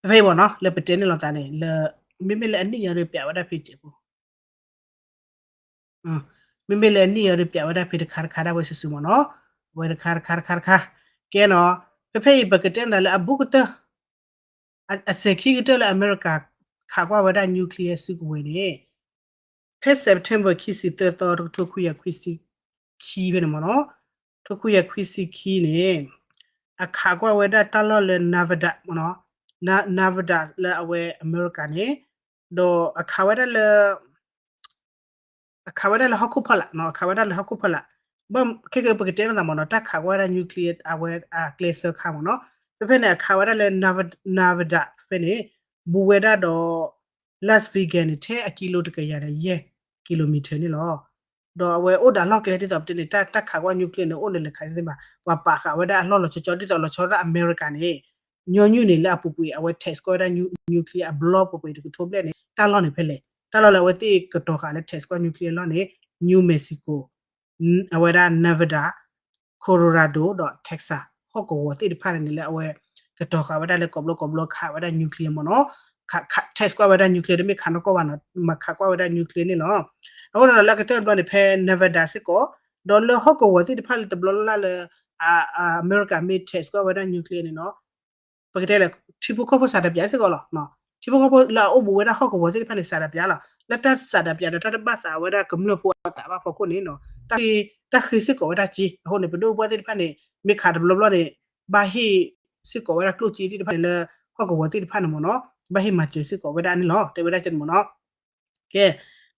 ဖဲဖဲအံၤမ့ၢ်နီၤ လၢပတဲန့ၢ်လိာ်သးန့ၣ် လၢ မ့မ့ၢ်လၢအနံၣ်ညါဒီးပျးဝဲဒၣ်ဖဲစဲးဖိ မ့မ့ၢ်လၢအနံၣ်ညါဒီးပျးဝဲဒၣ်ဖဲတခါတခါဒၣ်ဝဲစုာ်စုာ်မ့ၢ်နီၤ, အဝဲတခါတခါတခါတခါ, ကဲနီၤ, ဖဲဖဲအံၤပကတဲနၤလၢအဘူးကတၢၢ်, အစဲးခံကတၢၢ်လၢအမဲရကၤ ခးကွၢ်ဝဲဒၣ် nuclear စုကဝဲၤန့ၣ်, ဖဲ September ခံဆံသၢသီ တကထိခွံကယၤခွံဆံခံဖဲန့ၣ်မ့ၢ်နီၤ, တကထိခွံကယၤခွံဆံခံန့ၣ် အခးကွၢ်ဝဲဒၣ်တၢ်လီၢ်လၢ Nevada မ့ၢ်နီၤ, Nevada လၢအဝဲအမဲရကၤန့ၣ်, ဒီးအခးဝဲဒၣ်လၢ အခးဝဲဒၣ်လၢဟီၣ်ခိၣ်ဖီလာ်နီၤ, အခးဝဲဒၣ်လၢဟီၣ်ခိၣ်ဖီလာ်, ဘၣ်ခဲကပကတဲမ့ၢ်သးမ့ၢ်နီၤ, တၢ်ခးကွၢ်ဝဲဒၣ် nuclear အဝဲအကျဲသၢခါမ့ၢ်နီၤ, ဖဲဖဲန့ၣ် အခးဝဲဒၣ်လၢ Nevada ဖဲန့ၣ် ဘူးဝဲဒၣ်ဒီး Las Vegas န့ၣ် ထဲအကံလိတကယၤဒီးယဲၢ် kilometer န့ၣ်လီၤ. ဒီးအဝဲအိၣ်ဒီးအလီၢ်ကျဲဒ်သိးပတဲန့ၣ် တၢ် တၢ်ခးကွၢ် nuclear န့ၣ် အိၣ်လၢလဲၤခးသ့ၣ်ဘၣ်, ပှၤပာ်ဃာ်ဝဲဒၣ်အလီၢ်လီၤဆီဆီ ဒ်သိးလီၤဆီဒၣ်အမဲရကၤန့ၣ် ညီနုၢ်န့ၣ် လၢအပူၤကွံာ် အဝဲ test ကွၢ်ဝဲဒၣ် nuclear အဘျီပှဲၤပှဲၤတကထိဘျဲၣ်န့ၣ် တၢ်လီၢ်န့ၣ်ဖဲလဲၣ်, တၢ်လီၢ်လၢအဝဲသ့ၣ်ကတီၤဃာ်လၢ test ကွၢ် nuclear အလီၢ်န့ၣ် New Mexico, အဝဲဒၣ် Nevada, Colorado ဒီး Texas ဟီၣ်ကဝီၤသ့ၣ်တဖၣ်န့ၣ်န့ၣ် လၢအဝဲကတီၤဃာ်ဝဲဒၣ်လၢကိးဘျီကိးဘျီခးဝဲဒၣ် nuclear မ့ၢ်နီၤ, test ကွၢ်ဝဲဒၣ် nuclear တမ့ၢ်ခးနီၢ်ကီၢ်ဘၣ်နီၤ, မၤခးကွၢ်ဝဲဒၣ် nuclear န့ၣ်လီၤ. အဃိန့ၣ်ဒီးလၢအကတၢၢ်တဘျီန့ၣ် ဖဲ Nevada စ့ၢ်ကီး, ဒီးလၢဟီၣ်ကဝီၤသ့ၣ်တဖၣ်လၢတဘျီလၢ်လၢ်လၢ အမဲရကၤမ့ၢ် test ကွၢ်ဝဲဒၣ် nuclear န့ၣ်နီၤ, ပကတဲလၢ ထံဖိကီၢ်ဖိစးတပျးစ့ၢ်ကီးလီၤ. ထံဖိကီၢ်ဖိလၢအအိၣ်ဘူးဝဲဒၣ်ဟီၣ်ကဝီၤသ့ၣ်တဖၣ်န့ၣ် စးတပျးလီၤ. လၢတၢ်စးတပျးဒီးတၢ်တဘၣ်သးဝဲဒၣ်ကမျၢၢ်ဖိအသးဘၣ်ဖီခိၣ်န့ၣ်နီၤ, တၢ်ဃ့စ့ၢ်ကီးဝဲဒၣ်က့, အဃိန့ၣ် ပဒိၣ်ပှၢ်သ့ၣ်တဖၣ်န့ၣ် မ့ၢ်ခးတဘျီဘျီန့ၣ် ဘၣ်ဟ့ၣ်စ့ၢ်ကီးဝဲဒၣ်ကျိၣ်စ့သ့ၣ်တဖၣ်န့ၣ်လၢ ဟီၣ်ကဝီၤသ့ၣ်တဖၣ်န့ၣ်မ့ၢ်နီၤ, ဘၣ်ဟ့ၣ်မၤစၢၤစ့ၢ်ကီးဝဲဒၣ်န့ၣ်လီၤ, တဲဝဲဒၣ်ကဲန့ၣ်မ့ၢ်နီၤ. ကဲ,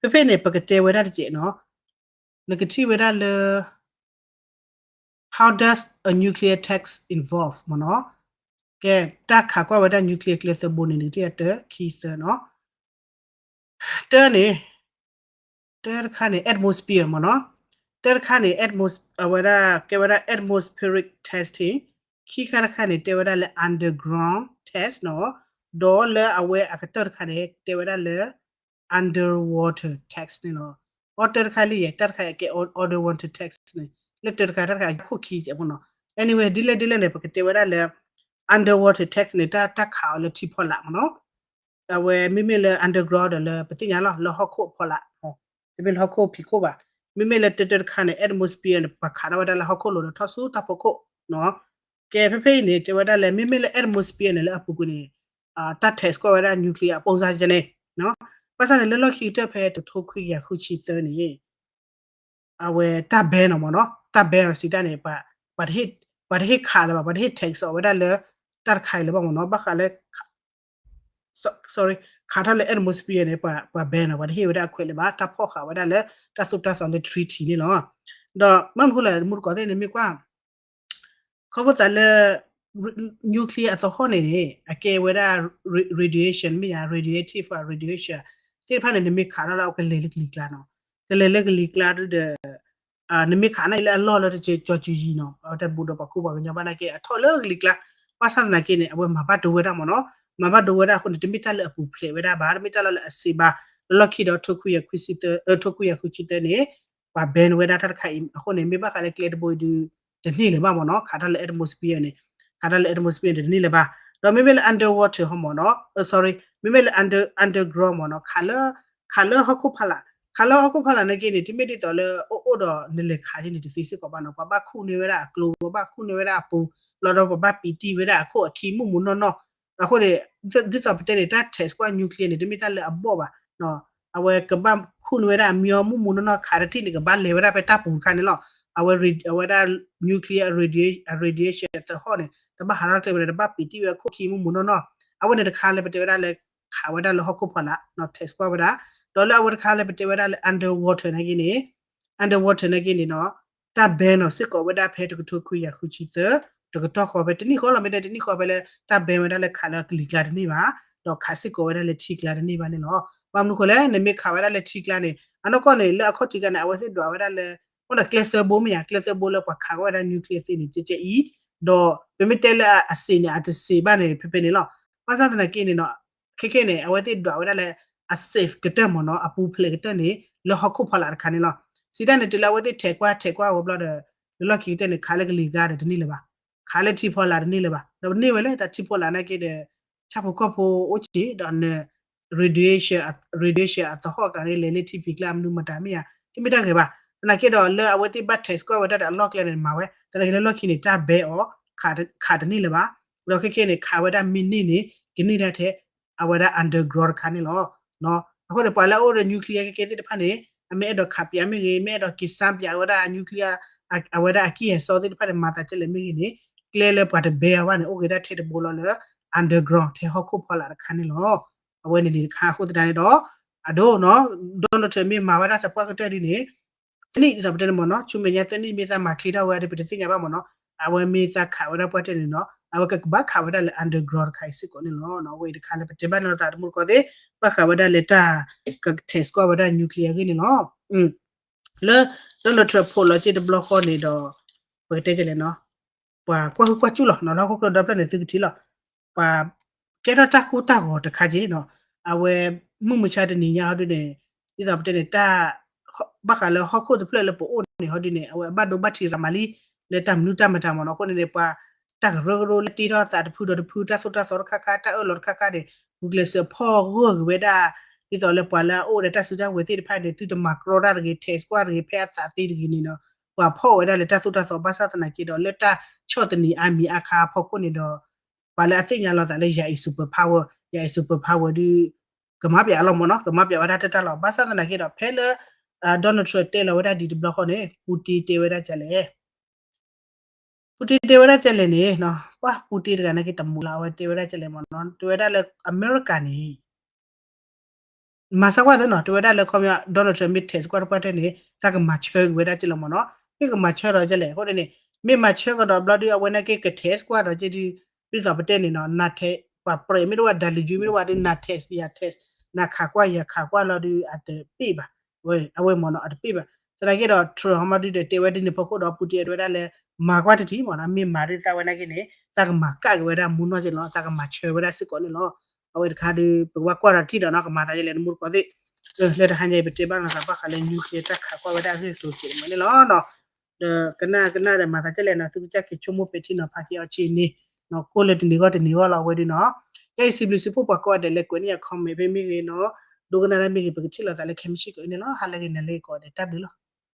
ဖဲဖဲန့ၣ် ပကတဲဝဲဒၣ်တကဲးနီၤ, နကထံၣ်ဝဲဒၣ်လၢ How does a nuclear test involve မ့ၢ်နီၤ, ကဲ, တၢ်ခးကွၢ်ဝဲဒၣ် nuclear ကျဲသၢဘိန့ၣ် နကထံၣ်တၢ ခံသၢနီၤ, တၢန့ၣ်, တၢတခါန့ၣ် atmosphere မ့ၢ်နီၤ, တၢတခါန့ၣ် atmos အဝဲဒၣ် ကဲဝဲဒၣ် atmospheric testing, ခံခါတခါန့ၣ် တဲဝဲဒၣ်လၢ underground test နီၤ, ဒီးလၢအဝဲအကတၢၢ်တခါန့ၣ် တဲဝဲဒၣ်လၢ underwater test န့ၣ်လီၤ. အီတၢတခါလံယဲၢ် တၢတခါအကဲ underwater test န့ၣ် လၢတၢတခါ တၢတခါအခိၣ်ခံစဲးဖိနီၤ. Anyway ဒ်လဲၣ်ဒ်လဲၣ်န့ၣ် ပကတဲဝဲဒၣ်လၢ underwater test န့ၣ် တၢ်ခးအီၤလၢထံဖီလာ်မ့ၢ်နီၤ, အဝဲမ့မ့ၢ်လၢ underground ဒီးလၢပသ့ၣ်ညါလီၤ လၢဟီၣ်ခိၣ်ဖီလာ်, တမ့ၢ်လၢဟီၣ်ခိၣ်ဖံးခိၣ်ဘၣ်. မ့မ့ၢ်လၢတၢတၢတခါန့ၣ် atmosphere န့ၣ် ပှၤခးထီၣ်ဝဲဒၣ်လၢဟီၣ်ခိၣ်လိၤဒီးထီၣ်ဆူတၢ်ဖီခိၣ်နီၤ. ကဲ ဖဲဖဲအံၤန့ၣ် တဲဝဲဒၣ်လၢ မ့မ့ၢ်လၢ atmosphere န့ၣ် လၢအပူၤကွံာ်န့ၣ် တၢ် test ကွၢ်ဝဲဒၣ် nuclear အပုံစံန့ၣ်, ဘၣ်ဆၣ်န့ၣ် လၢလီၢ်ခံကတၢၢ်ဖဲ တကထိခွံကယၤဃုဆံသၢန့ၣ် အဝဲတၢ် ban နီၤမ့ၢ်နီၤ, တၢ် ban စံးတၢ်န့ၣ် ပှၤတဟ့ၣ်ခးလၢၤဘၣ်, ပှၤတဟ့ၣ် test အီၤဝဲဒၣ်လၢ တၢ်တခါအံၤလၢၤဘၣ်မ့ၢ်နီၤ, ဘၣ်ဃးလၢ sorry, ခးထီၣ်လၢ atmosphere န့ၣ် ပှၤ ban နီၤ, ပှၤတဟ့ၣ်ဝဲဒၣ်အခွဲးလၢၤဘၣ်, တၢ်ဖီၣ်ဃာ်ဝဲဒၣ်လၢ တၢ်သိၣ်တၢ်သီလၢ treaty န့ၣ်လီၤ. ဒီးမ့ၢ်မနုၤဃိလဲၣ် မူတကိးသ့ၣ်န့ၣ် မ့ၢ်ကွၢ် ခီဖျိသးလၢ nuclear အသဟီၣ်န့ၣ်န့ၣ် အကဲဝဲဒၣ် radiation မ့ၢ်ယါ radioactive radiation သ့ၣ်တဖၣ်န့ၣ် နမ့ၢ်ခးထီၣ်လၢအကလဲၤလၢကလံၤကျါနီၤ, ကလဲၤလၢကလံၤကျါဒီး နမ့ၢ်ခးန့ၣ်လၢအလီၢ်လၢတကၠီၤကၠူၤယံၤနီၤ, တဘူးဒီးပှၤခူပှၤကညီဘၣ်နာ်က့ အထီၣ်လၢကလံၤကျါ, ဘၣ်ဆၣ်သနာ်က့န့ၣ် အဝဲမၤဘၣ်ဒိဝဲဒၣ်မ့ၢ်နီၤ, မၤဘၣ်ဒိဝဲဒၣ်အဃိန့ၣ် တမ့ၢ်တၢ်လၢအပူၤဖျဲးဝဲဒၣ်ဘၣ်, တမ့ၢ်တၢ်လီၢ်လၢအစံးဘၣ်, လၢလီၢ်ခံဒီး ထိခွံကယၤခွံဆံသၢ, ထိခွံကယၤဃုဆံသၢန့ၣ် ပှၤ ban ဝဲဒၣ်တၢ်တခါအံၤအဃိန့ၣ် မ့ၢ်ဘၣ်ဃးလၢကျဲတဘိအံၤဒုး တန့ၢ်လၢၤဘၣ်မ့ၢ်နီၤ, ခးထီၣ်လၢ atmosphere န့ၣ်, ခးထီၣ်လၢ atmosphere န့ၣ် တန့ၢ်လၢၤဘၣ်. ဒီးမ့မ့ၢ်လၢ underwater ဟီမ့ၢ်နီၤ, sorry, မ့မ့ၢ်လၢ under, underground မ့ၢ်နီၤ, ခးလၢ, ခးလၢဟီၣ်ခိၣ်ဖီလာ်, ခးလၢဟီၣ်ခိၣ်ဖီလာ်နာ်က့န့ၣ် တမ့ၢ်ဒ်သိးလၢအိၣ်အိၣ်ဒီးနလဲၤခးက့န့ၣ် တသ့စ့ၢ်ကီးဘၣ်နီၤ, ပှၤဘၣ်ခူၣ်န့ၢ်ဝဲဒၣ်အကျိၤ, ပှၤဘၣ်ခူၣ်န့ၢ်ဝဲဒၣ်အပူၤ, လီၤဒီးပှၤဘၣ်ပံးတံၢ်ဝဲဒၣ်အခိၣ်အခံမုၢ်မုၢ်နီၢ်နီၢ်, အဃိန့ၣ် ဒ်သိးပတဲန့ၣ် တၢ် test ကွၢ် nuclear န့ၣ် တမ့ၢ်တၢ်လၢအဘီၣ်ဘၣ်, အဝဲကဘၣ်ခူၣ်န့ၢ်ဝဲဒၣ်အမံၤမုၢ်မုၢ်နီၢ်နီၢ် ခးတထံၣ်န့ၣ် ကဘၣ်လဲၤဝဲဒၣ်ဖဲတၢ်ပူၤတခါန့ၣ်လီၤ. အဝဲ, အဝဲဒၣ် nuclear radiation သဟီၣ်န့ၣ် တဘၣ်ဟးထီၣ်ကျဲဝဲဒၣ် တဘၣ်ပံးတံၢ်ဝဲအခိၣ်ခံမုၢ်မုၢ်နီၢ်နီၢ်, အဝဲန့ၣ်တခါလၢပတဲဝဲဒၣ်လၢ ခးဝဲဒၣ်လၢဟီၣ်ခိၣ်ဖီလာ်နီၤ, test ကွၢ်ဝဲဒၣ်, ဒီးလၢအဝဲတခါလၢပတဲဝဲဒၣ်လၢ underwater နာ်က့န့ၣ် underwater နာ်က့န့ၣ်နီၤ, တၢ် ban နီၤ စ့ၢ်ကီးဝဲဒၣ်ဖဲတကထိခွံကယၤဃုဆံသၢ, တကတီၢ်ဃီဖဲတနံၣ်ဃီလီၤ, မ့ၢ်တဲတနံၣ်ဃီဖဲလၢ တၢ် ban ဝဲဒၣ်လၢခးလၢကလံၤကျါတန့ၢ်ဘၣ်, ဒီးခးစ့ၢ်ကီးဝဲဒၣ်လၢထံကျါတန့ၢ်ဘၣ်န့ၣ်လီၤ. ဘၣ်မနုၤဃိလဲၣ်, နမ့ၢ်ခးဝဲဒၣ်လၢထံကျါန့ၣ် အနီၢ်ကီၢ်န့ၣ် လၢအခီၣ်ထံးကျါန့ၣ် အဝဲသ့ၣ်ဒွးဝဲဒၣ်လၢ အိၣ်ဒီးကျဲသၢဘိမ့ၢ်ယါ, ကျဲသၢဘိလၢပှၤခးကွၢ်ဝဲဒၣ် nuclear သ့ၣ်န့ၣ် ကဲကဲအံၤ, ဒီးပမ့ၢ်တဲလၢအစ့းန့ၣ် အတစ့းဘၣ်န့ၣ် ဖဲဖဲန့ၣ်လီၤ. ဘၣ်ဆၣ်သနာ်က့န့ၣ်နီၤ, ခဲခဲန့ၣ် အဝဲသ့ၣ်ဒွးဝဲဒၣ်လၢ အ safe ကတၢၢ်မ့ၢ်နီၤ, အပူၤဖျဲးကတၢၢ်န့ၣ် လၢဟီၣ်ခိၣ်ဖီလာ်တခါန့ၣ်လီၤ. စံးတၢ်န့ၣ် တုၤလၢအဝဲသ့ၣ်ထဲးကွၢ်ထဲးကွၢ်ဝဲဘျီဒီး လၢလီၢ်ခံကတၢၢ်န့ၣ် ခးလၢကလံၤကျါဒီးတန့ၢ်လၢၤဘၣ်, ခးလၢထံဖီလာ်တန့ၢ်လၢၤဘၣ်, ဒီးပန့ၢ်ဝဲလၢတၢ်ထံဖီလာ်နာ်က့ဒီး ဆၣ်ဖိကီၢ်ဖိအိၣ်က့ၤဒီးန radiation, radiation အသဟီၣ်ကျါန့ၣ် လဲၤလၢထံဖံးကျါ မနုၤမတၤမ့ၢ်ယါ တမ့ၢ်တၢ်ဂ့ၤဘၣ်. သနာ်က့ဒီးလၢအဝဲသ့ၣ်ဘၣ် test ကွၢ်ဝဲဒၣ်ဒီးအလီၢ်ကျဲန့ၣ် မၤဝဲ, သနာ်က့လၢလီၢ်ခံန့ၣ် တၢ် ban အီၤ ခးတန့ၢ်လၢၤဘၣ်, ဒီးခဲခဲန့ၣ် ခးဝဲဒၣ်မ့ၢ်န့ၢ်န့ၣ် ကန့ၢ်ဒၣ်ထဲ အဝဲဒၣ် underground တခါန့ၣ်လီၤ. အဃိန့ၣ် ပှၤလၢအအိၣ်ဒီး nuclear ကဲကဲသ့ၣ်တဖၣ်န့ၣ် အမ့ၢ်အဲၣ်ဒိးခးပၠးမ့ၢ်ဂ့ၤ မ့ၢ်အဲၣ်ဒိးက့ၤစၢပၠးဝဲဒၣ် nuclear အဝဲဒၣ်အကံၢ်အစီသ့ၣ်တဖၣ်န့ၣ် မၤသးကဲလဲၣ်မ့ၢ်ဂ့ၤန့ၣ် ကျဲလၢပှၤတဘဲအီၤဘၣ်န့ၣ် အိၣ်ဂ့ၤဒၣ်ထဲတဘိလီၤလၢ underground ထဲဟီၣ်ခိၣ်ဖီလာ်တခါန့ၣ်လီၤ. အဝဲန့ၣ်န့ၣ်တခါအဃိသတးန့ၣ်ဒီး အဒိနီၤ Donald Trump မ့ၢ်မၤဝဲဒၣ်သပှၢ်ကတၢၢ်ဒ်န့ၣ် သနံၣ်ဒ်သိးပတဲန့ၣ်မ့ၢ်နီၤ ဆူမဲာ်ညါသနံၣ်မ့ၢ်သးမၤချ့ထီၣ်ဝဲဒီး ပတသ့ၣ်ညါဘၣ်မ့ၢ်နီၤ အဝဲမ့ၢ်သးခးဝဲဒၣ်ပှၢ်တၢၢ်န့ၣ်နီၤ အဝဲကကဘၣ်ခးဝဲဒၣ်လၢ underground တခါအံၤစ့ၢ်ကီးန့ၣ်လီၤ. အဝဲအံၤတခါလၢပတဲဘၣ်န့ၣ်လီၤသးတမူတကိးသ့ၣ် ဘၣ်ဃးဝဲဒၣ်လၢတၢ်က test ကွၢ်ဝဲဒၣ် nuclear အဂ့ၢ်န့ၣ်လီၤ. လၢ Donald Trump ဖိးလီၤစ့ၢ်တဘျီဃီန့ၣ်ဒီး ပကတဲကလဲၣ်နီၤ ပှၤကွၢ်ဟုၣ်ကွၢ်စူၣ်လီၤနီၤ လၢဟီၣ်ခိၣ်ချၢဒီဖျၢၣ်န့ၣ်သုကထံၣ်လီၤ ပှၤကဲထီၣ်တၢ်ကိၢ်တၢ်ဂီၤတခါက့နီၤ အဝဲ မုၢ်မဆါတနံၤညါဟီဒ်န့ၣ် ဒ်သိးပတဲန့ၣ် တၢ် ဘၣ်ဃးလၢဟီၣ်ခိၣ်တဖျၢၣ်လၢပအိၣ်န့ၣ်ဟီဒ်န့ၣ် အဝဲအဘၣ်ဒိဘၣ်ထံးရၤမးလံ လၢတၢ်မနုၤတၢ်မတၤမ့ၢ်နီၤ အဃိန့ၣ်န့ၣ် ပှၤ တၢ်ကရၢကရိလၢတ့ထီၣ်သးတဖုဒီးတဖု တၢ်သိၣ်တၢ်သီတခါခါ တၢ်အၢၣ်လီၤတခါခါန့ၣ် ဂုာ်ကျဲးစၢးဖီၣ်ဂၢၢ်က့ၤဝဲဒၣ် ဒ်သိးလၢပှၤလၢအအိၣ်ဒီးတၢ်စုတၢ်ဝဲၤသ့ၣ်တဖၣ်န့ၣ် သုတမၤကြီတၢ်တဂ့ၤ test ကွၢ်တဂ့ၤ ဖဲအသးသ့တဂ့ၤန့ၣ်နီၤ ပှၤဖီၣ်ဝဲဒၣ်လၢတၢ်သိၣ်တၢ်သီ ဘၣ်ဆၣ်သနာ်က့ဒီး လၢတၢ်ဆီၣ်သနံးအါမံၤအါခါအဖီခိၣ်န့ၣ်ဒီး ပှၤလၢအသ့ၣ်ညါလီၤသးလၢယၤအံၤ super power ယၤအံၤ super power ဒုး ကမၤပၠးအလီၢ်မ့ၢ်နီၤ ကမၤပၠးဝဲဒၣ်တၢ်တၢ်လီၤ ဘၣ်ဆၣ်သနာ်က့ဒီး ဖဲလၢ Donald Trump တဲလီၤဝဲဒၣ်ဒ်တဘျီဃီန့ၣ် Putin တဲဝဲဒၣ်ကလဲၣ် Putin တဲဝဲဒၣ်ကလဲၣ်န့ၣ် ပှၤ Putin တဂၤန့ၣ်က့ၤတမူလၢအဝဲတဲဝဲဒၣ်ကလဲၣ်မ့ၢ်နီၤ တဲဝဲဒၣ်လၢအမဲရကၤန့ၣ် မၤစၢၤကွၢ်သ့နီၤ တဲဝဲဒၣ်လၢခီပညီ Donald Trump မ့ၢ် test ကွၢ်တပှၢ်တၢၢ်န့ၣ် တၢ်ကမၤဆၢက့ၤဝဲဒၣ်ကလဲၣ်မ့ၢ်နီၤ မ့ၢ်ကမၤဆၢဒီးကလဲၣ် အဃိန့ၣ်န့ၣ် မ့ၢ်မၤဆၢကဒီးဘျီဒုး အဝဲန့ၣ်က့ၤက test ကွၢ်ဒီးက့ၤဒုး ဒ်သိးပတဲန့ၣ်နီၤ နၤ test ပှၤပြဲးမ့ၢ်တဝဲ ဒၣ်လူၤယုမ့ၢ်တဝဲဒုး နၤ test ယၤ test နၤခးကွၢ်ယၤခးကွၢ်လီၤဒုး အတပ့ၢ်ဘၣ် အဝဲမ့ၢ်နီၤ အတပ့ၢ်ဘၣ် သနာ်က့ဒီး Trump ဟီမးဒုးဒီးတဲဝဲဒ်န့ၣ်ဖီခိၣ်ဒီး Putin တဲဝဲဒၣ်လၢ မၤကွၢ်တထံၣ်မ့ၢ်နီၤ မ့ၢ်မၤဒုးသးဝဲန့ၣ်က့ၤန့ၣ် သးကမၤကၣ်က့ၤဝဲဒၣ်မူနီၢ်က့ၤလီၤ သးကမၤဆၢဝဲဒၣ်စ့ၢ်ကီးန့ၣ်လီၤ အဝဲတခါဒုး ပကဘၣ်ကွၢ်ဒီးထံၣ်ဒီးနီၤ ကမၤသးယလဲၣ်တမူတကိးသ့ၣ် လၢတဟါညါအံၤ ပတဲဘၣ်နီၤသးဘၣ်ဃးလၢ nuclear တၢ်ခးကွၢ်ဝဲဒၣ်အဂ့ၢ်အကျိၤစဲးန့ၣ်လီၤနီၤ ဒီးကနၣ်ကနၣ်ဒီးမၤသးကလဲၣ်နီၤ သုကစၢ်က့ၤဆိကမိၣ်ပဲာ်ထံနီၤဖးက့ၤအီၤဆံးန့ၣ် ကိၢ်လၢတနံၤဂီၢ်တနံၤဂီၢ်လီၤအဝဲဒုးနီၤ ယဲအံၤစံးဘျုးစံးဖှိၣ်ပှၤကိးဂၤဒဲးလၢကွဲးန့ၢ်ယၤ comment ဖဲမ့ၢ်ဂ့ၤနီၤ ဒိကနၣ်တၢ်မ့ၢ်ဂ့ၤ ပကထံၣ်လိာ်သးလၢခဲမုၢ်ဆ့ၣ်ကီးအံၤန့ၣ်လီၤ ဟါလၢဂ့ၤနၤလၢဂ့ၤကိးဂၤဒဲး တၢ်ဘျုးလီၤ.